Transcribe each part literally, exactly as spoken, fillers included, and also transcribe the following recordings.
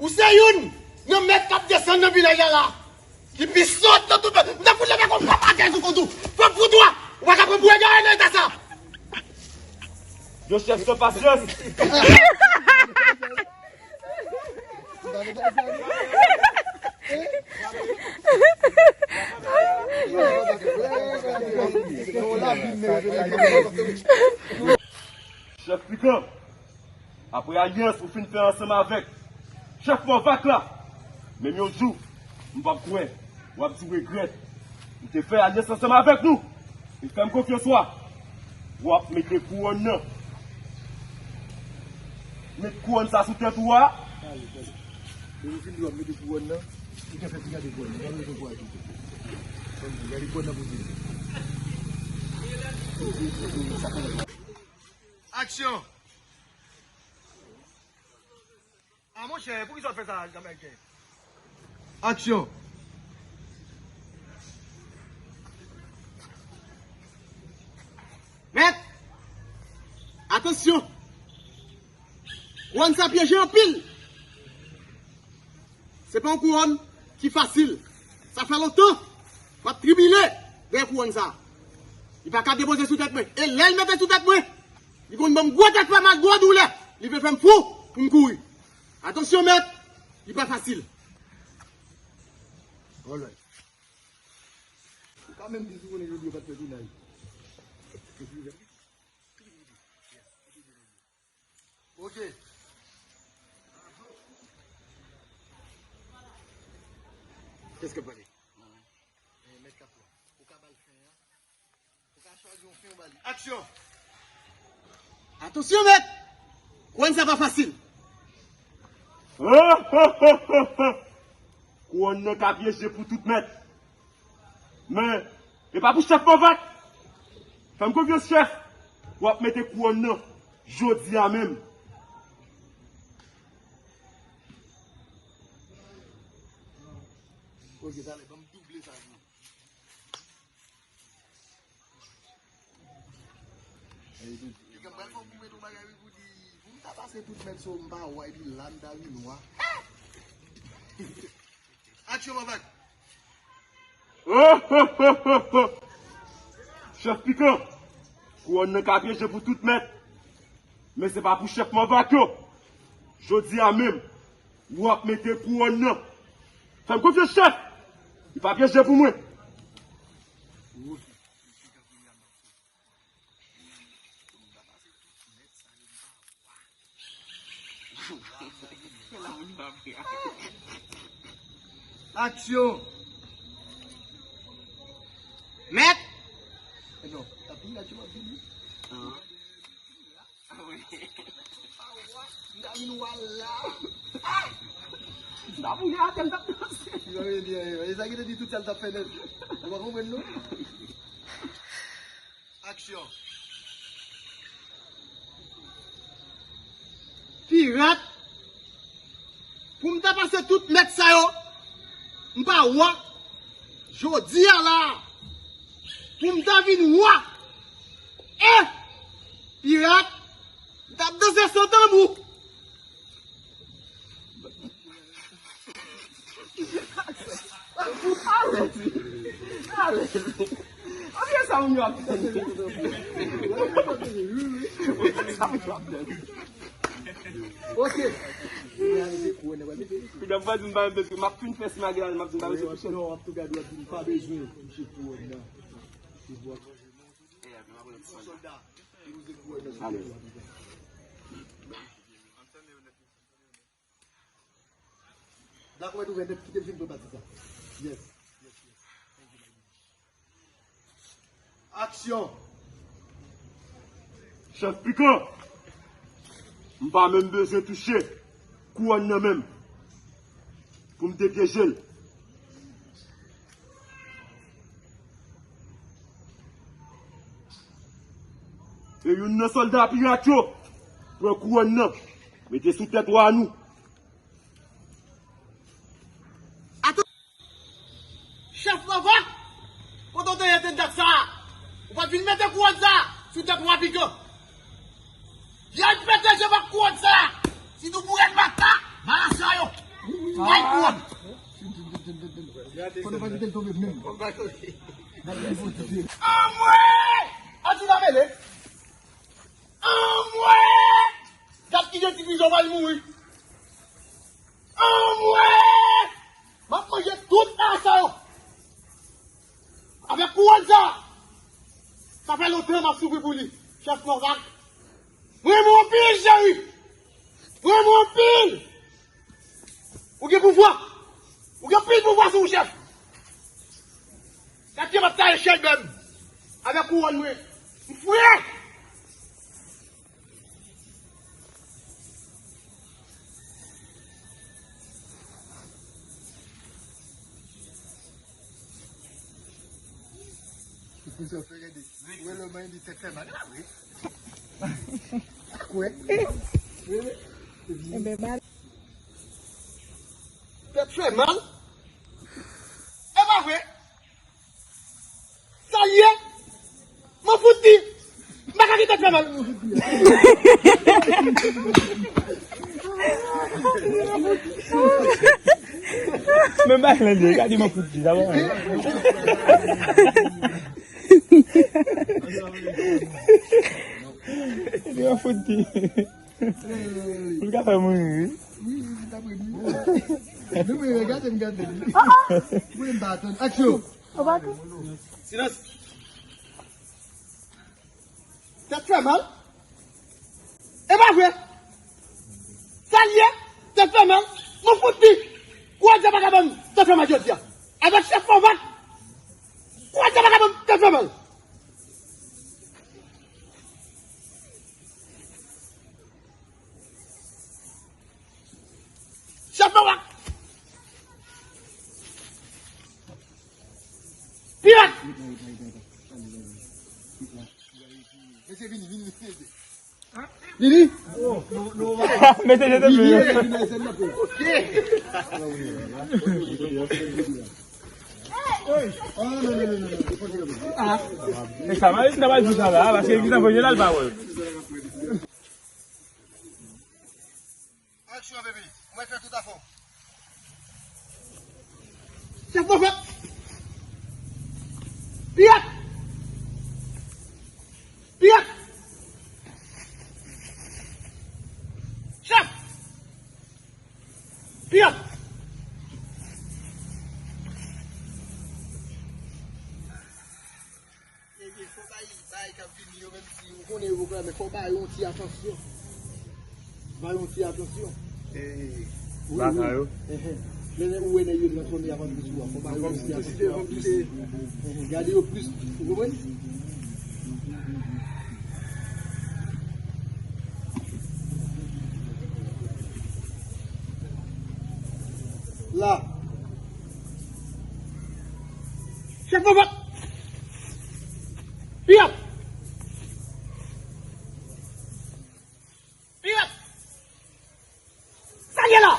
Ou se youn nan mèt k ap desann nan vilaj la la. Ki pi sòt nan tout mèt. M ta fout leve kont papa kay sou kont ou. Fòk fout ou a. Ou pa ka pran pou egare nan eta sa. Yo chèf san pasyans. Chèf Pikan, apre alyans ou fin fè ansanm avèk chèf Mòvak la, menm yon jou, m p ap kwè w ap di w regrèt ou te fè alyans ansanm avèk nou. E fè m konfyans w a, w ap mete kouwòn nan. Met kouwòn sa sou tèt ou a. Depi w fin di w ap mete kouwòn nan, ou te fè ti gade kouwòn nan. Gade kouwòn nan. Gade kouwòn nan pou di. Aksyon! A monchè, poukisa w fè sa, Jamayken? Aksyon! Mèt! Atansyon! Kouwòn sa pyeje anpil! Se pa yon kouwòn ki fasil. Sa fè lontan m ap tribile dèyè kouwòn sa. Li pa ka depoze sou tèt mwen. E lè l mete sou tèt mwen, li konn ban m gwo tèt fè mal, gwo doulè. Li vle fè m fou pou m kouri. Atansyon, mèt, li pa fasil. Alright. Ou pa menm di si w konnen jodi yo pa t fè tounaj. Ok. Kès k ap pale? Eh, mèt k ap pran. Ou ka ba l fen an. Ou ka chwazi yon fen ou ba li. Aksyon! Atansyon, mèt! Kouwòn sa pa fasil. Kouwòn nan ka pyeje pou tout mèt. Men, e pa pou chèf Mòvak. Fè m konfyans, chèf. W ap mete kouwòn nan jodi a menm. Ok, talè, ban m double sa pou ou. Pikan, m pral fè w koupe tou bagay, wi, pou di, pou m ta pase tout mèt sou m pa wa, epi la m ta vin wa. Aksyon, Mòvak! Chèf Pikan, kouwòn nan ka pyeje pou tout mèt, men se pa pou chèf Mòvak yo. Jodi a menm, w ap mete kouwòn nan. Fè m konfyans, chèf! Li pa pyeje pou mwen. Aksyon! Mèt! Eh non, tapi la tu m'as dit. M ta vin wè l la. M ta vin atè, m t ap danse. Yo, yo, yo, yo. E sa ki te di tout sa l t ap fè nèt. Ou pa konprann, non? Aksyon. Pirat, pou m ta pase tout mèt sa yo, m pa wa. Jodi a la, pou m ta vin wa. Eh! Pirat, m t ap danse san tanbou. Alèz. Alèz. Anbyen sa moun yo ap tande. Anbyen sa moun yo ap tande. Ok. Pidan m pa di m pa bezwen, m ap fin fè si magal, m ap di m pa bezwen touche. Non, an tou ka, w ap di m pa bezwen touche kouwòn nan. Alèz. Dakò, mèt ouvè nèt, kite m fin pran pati sa. Yes. Yes, yes. Thank you, my G. Aksyon! Chèf Pikan, m pa menm bezwen touche kouwòn nan menm pou m depyeje l. E youn nan sòlda pirat yo pran kouwòn nan, mete sou tèt wa nou. Atann! Chèf Mòvak, kote w te ye tèt dat sa a? Ou pa t vin mete kouwòn sa a sou tèt wa Pikan? Vye pete je m ak kouwòn sa a! Si nou boure l bata, balanse a yo! Ay, kouwòn! Fò nou pa kite l tonbe menm. Anmwe! Anti la mele! Anmwe! Gad kijan ti pizon pral mouri! Anmwe! M ap manje tout nèg sa yo! Avèk kouwòn sa! Sa fè lontan m ap soufri pou li. Chèf Novak! Mwen renmen w anpil, cheri! Mwen renmen w anpil! Ou gen pouvwa! Ou gen pil pouvwa sou ou, chèf! Gad jan m ap taye chèn menm! Avèk kouwòn mwen! M fre! Ou fè gade. Ou wè lè w mande tèt fè mal, e pa vre. Kwè. Wi, wi. Ebyen, ba. Tèt fè mal? E pa vre. Sa l ye? Mwen fout di. M pa ka gen tèt fè mal. Men bay lande, gade mwen fout di, sa va. Gade mwen fout di. Pou l ka fè mouri, wi. Wi, wi, li t ap ri, wi. Nou mwen gade m gade. Mwen m pa atann. Aksyon. Silans. Tèt fè mal? E pa vre. Sa l ye? Tèt fè mal? Mwen fout di. Kouwòn sa pa ka ban m tèt fè mal jodi a. Avèk chèf Fòmat. Kouwòn sa pa ka ban m tèt fè mal. Chèf Fòmat. Pirat. Mesye, vini, vini, vini. Vini. Mesye, je te pli. E sa, mwen ta pral di sa la, paske li t anvoye la, l pa wè. Aksyon, bebe. Mwen fè tout afè w. Chèf Pwofèt! Pirat! Pirat! Chèf! Pirat! Ebyen, fò bay, bay k ap vini yo, menm si ou konnen yo poko la, men fò bay yon ti atansyon. Bay yon ti atansyon. Wi, baka wi. Yo. Enhen. Lè ou wè nèg yo nan konnen y ap antre sou ou a, fò bay yo yon ti atansyon an plis. Enhen. Gade yo plis, ou konprann? La. Chèf Pwofèt! Pirat! Pirat! Sa l ye la?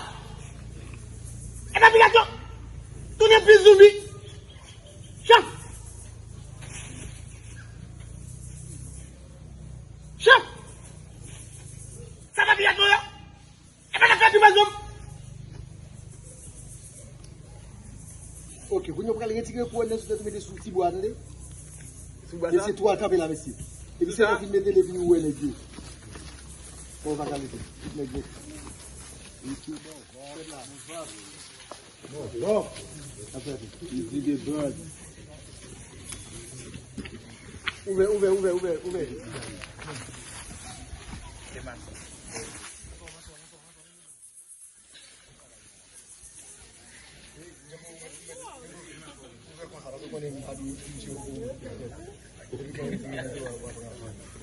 E pa pirat yo! Tounen plis zonbi! Chèf! Chèf! Sa pa pirat yo ye? E pa n ap fè pi mal non. Ok, kounye a w pral retire kouwòn nan sou tèt ou mete sou ti bwa a, tande? Sou bwa sa? Mesye, twa kanpe la, mesye. Epi se lè w fin mete l, epi ou wè nèg yo. Bon, w pa ka mete. Tout nèg yo. Mesye, bon, bon, la. Bon, bon. Atè, atè. Easy the bird. Ouvè, ouvè, ouvè, ouvè, ouvè.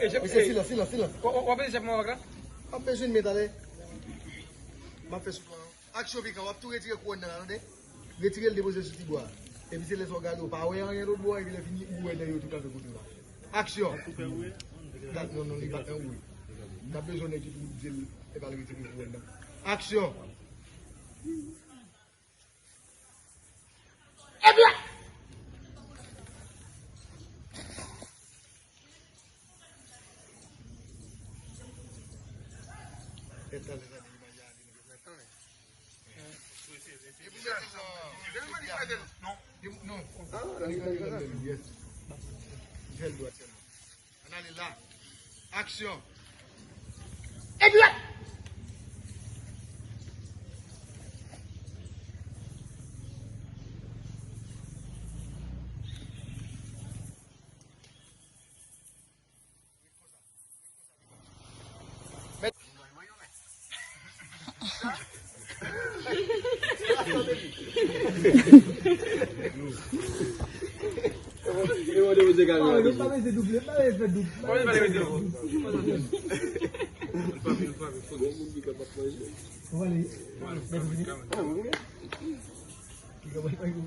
Mesye, silans, silans, silans. W ap bezwen met ale. M ap fè sou plan. Aksyon, Pika, w ap tou retire kouwòn nan la, tande? Retire l, depoze l sou ti bwa a. Epi se lè sa w gade, w pa wè anyen lòt bò a, epi lè fini, ou wè nèg yo tou kanpe kote w la. Aksyon! Gad, non, non, li bat nan wout. N ap bezwen nèg ki pou di l, epa l retire kouwòn nan. Aksyon! Ebyen! Non, non. Yes. Fè l dwat sèlman. Ann ale la. Aksyon. Epi wè!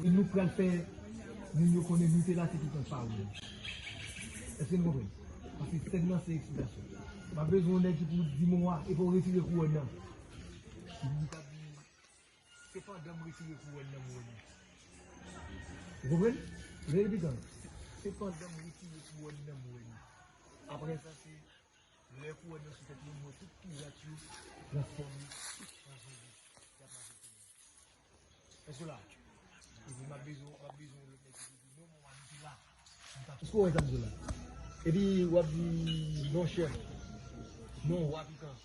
Nou pral fè moun yo konnen nou te la, se tout yon pawòl. Èske nou konprann? Paske sèn nan se eksplikasyon. M ap bezwen yon nèg ki pou di mo a, epi w retire kouwòn nan. Li ka di, se pandan m retire kouwòn nan m wè li. Ou konprann? Ou tande pikan? Se pandan m retire kouwòn nan m wè li. Apre sa, se lè kouwòn nan sou tèt mwen, m wè tout pirat yo transfòme an zonbi. Y ap mache sou mwen. Èske w la? Epi m ap bezwen, m ap bezwen yon lòt nèg ki pou di, non, mon ami, te la. Èske w wè sa m di w la? Epi w ap di, non, chèf. Non, wa pikan.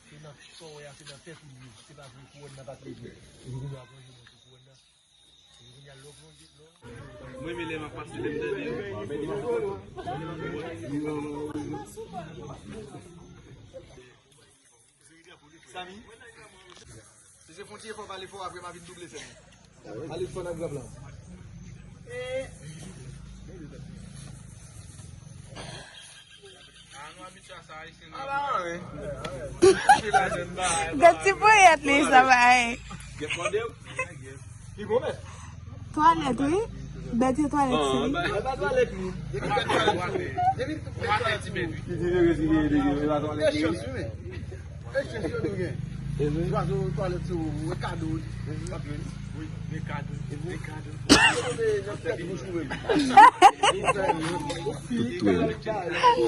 Se nan sa w wè a, se nan tèt ou l ye. Se pa vre, kouwòn nan pa t leve. Epi kounye a, plonje mwen sou kouwòn nan. Epi kounye a, lè w plonje, lè w Mwen, men lè m ap pase, lè m tande yo. Samy, si se fon ti efò, pale fò, apre m a vin double sèn nan. Pale fò nan grap la. Gad ti ponyèt li, sa bay. Twalèt, wi. Bèt se twalèt, se wi.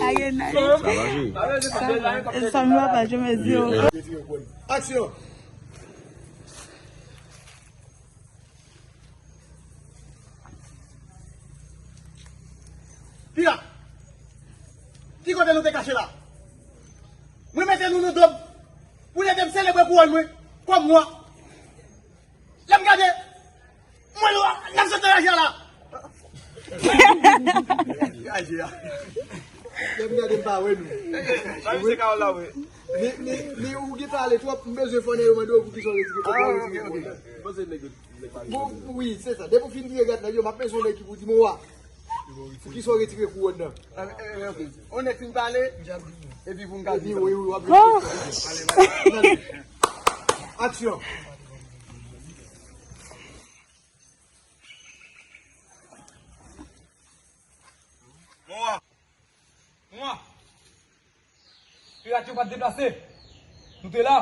Aye, nice. Sa va? Sa va, pa janm di yo. Aksyon! Piga! Ki kote nou te kache la? Mwen mete nou nan do m pou n ede m selebre kouwòn mwen kòm wa. Lè m gade, m wè nou ap sot nan lari a la. Lè m gade, m pa wè nou. Sa misye ka wè la, wi. Men, men, men ou gen pale twòp, m bezwen fò nèg yo mande w poukisa w retire kòb la, retire kòb la. Bon, wi, se sa. Depi w fin vire gad nèg yo, m ap bezwen nèg ki pou di m wa. Poukisa w retire kouwòn nan? Ah, eh, eh, ok. On nèg fin pale, epi pou m ka di. Epi, wi, wi, w ap retire. Aksyon. Mwa. Mwa. Pirat yo pa t deplase. Nou te la.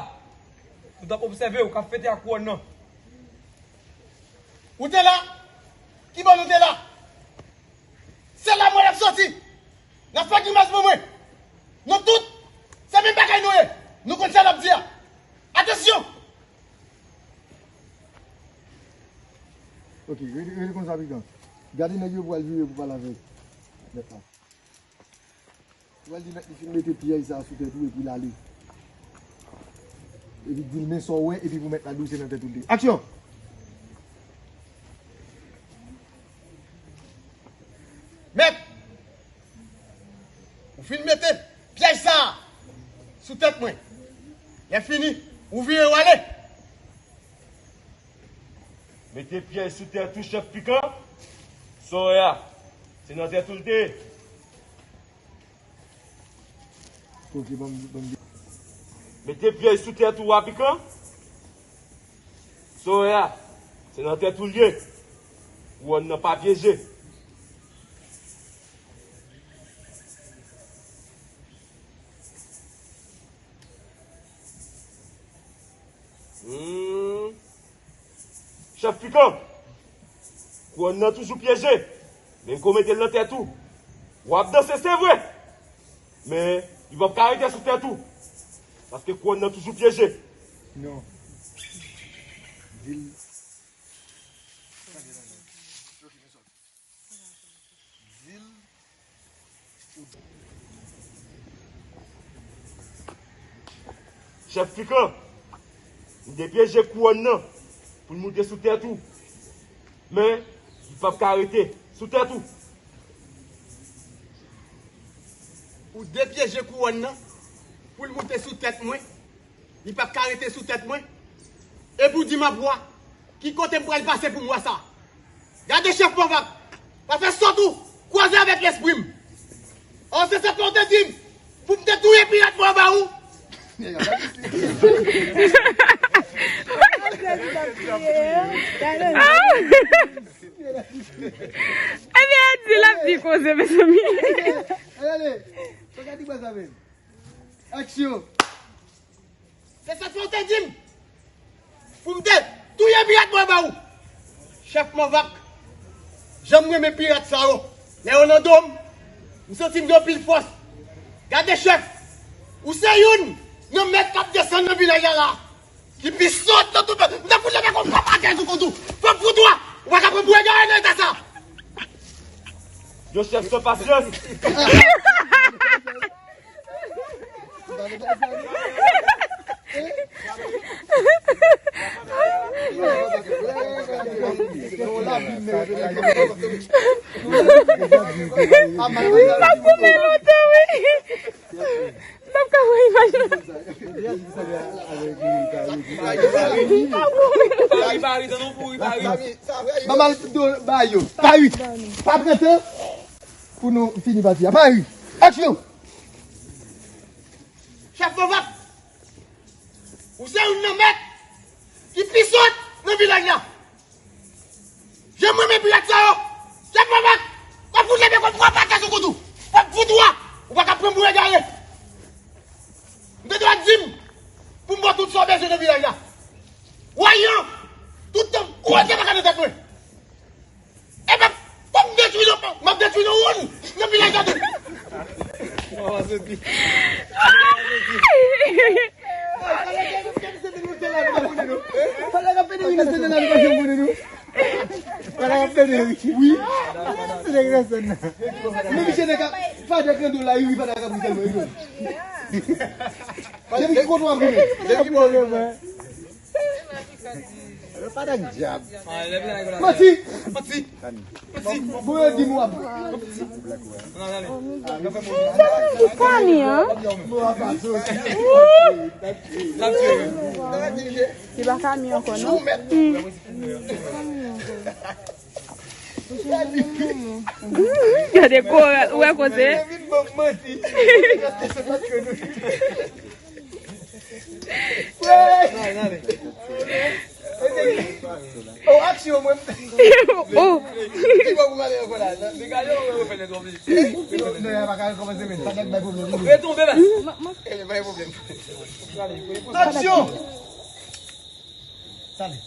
Nou t ap obsève w k ap fete ak kouwòn nan. Ou te la? Kibò nou te la? Se la mwen ap soti. N ap fè grimas pou mwen. Nou tout, se menm bagay nou ye. Nou konn sa n ap di a. Atansyon! Ok, rete, rete konsa, Pikan. Gade nèg yo pral vire pou pale avèk nèg la. Ou pral di mèt li fin mete pyèj sa a sou tèt ou epi l ale. Epi di l men sa w wè epi pou mèt la di w se nan tèt ou l te. Aksyon! Mèt! Ou fin mete pyèj sa a sou tèt mwen. Lè fini, ou vire w ale. Mete pyèj sou tèt ou, chèf Pikan. Sa w wè a, se nan tèt ou l te ye. Ok, ban m, ban m. Mete pyèj sou tèt ou a, Pikan. Sa w wè a, se nan tèt ou l ye. Kouwòn nan pa pyeje. Hmm. Chèf Pikan, kouwòn nan toujou pyeje, men ko mete l nan tèt ou. W ap danse, se vre, men li p ap ka rete sou tèt ou, paske kouwòn nan toujou pyeje. Non. Dil. Chèf Fikan, m depyeje kouwòn nan pou l moute sou tèt ou. Men, li p ap ka rete sou tèt ou. Ou depyeje kouwòn nan pou l moute sou tèt mwen. Li p ap ka rete sou tèt mwen. Epi w di m ap wa. Ki kote m pral pase pou m wa sa? Gade chèf Manvak. Pa fè sòt ou koze avèk lespri m. Ò, se sa w te di m pou m te touye pilat mwen anba ou. Ebyen, di l ap di koze, mezanmi. Aksyon! Se sa w te di m pou m te touye pirat mwen ba ou. Chèf Manvak, jan m renmen pirat sa yo. Lè yo nan do m, m santi m gen anpil fòs. Gade chèf, ou se youn nan mèt k ap desann nan vilaj la la. Ki pi sòt nan tout pèp. M ta fout leve kont papa kè sou kont ou. Fò m fout ou a. Ou pa ka pran pou egare nan eta sa. Yon chèf san pasyans. M ap goumen lontan, wi. M p ap ka wè imaj la. M ap goumen lontan. Mama do ba yo. Pari. Pa pran tan pou nou fini pati a. Pari. Aksyon! Chèf Manvak, ou se youn nan mèt ki pi sòt nan vilaj la. Jan m renmen pirat sa yo. Chèf Manvak, w ap fout leve kont twa pakèt sou kont ou. W ap fout ou a. Ou pa ka pran m pou egare. M te dwe di m pou m ba w tout sa w bezwen nan vilaj la. Wayan, tout tan ou rete pa ka nan tèt mwen. E m ap, fò m detwi nou, m ap detwi nou youn nan vilaj la tou. Menm misye nèg a fadèk nan do la, wi, fadèk nan do. Depi ki kote w ap goumen? Depi ki kote w ap goumen? Manti! Manti! Manti! Bon, yo di m w ap. Sa se ti Kami an? Li pa Kami ankò, non? Gade koral, ou wè kote. Oh, aksyon, mwen. Oh. Li bon pou pale ankò la. Li gade, ou refè nèt, ou oblije. Non, y a pa ka rekòmanse, men. Sa nèt bay pwoblèm. Retonbe, bas. Eh, bay pwoblèm. Aksyon! Sale.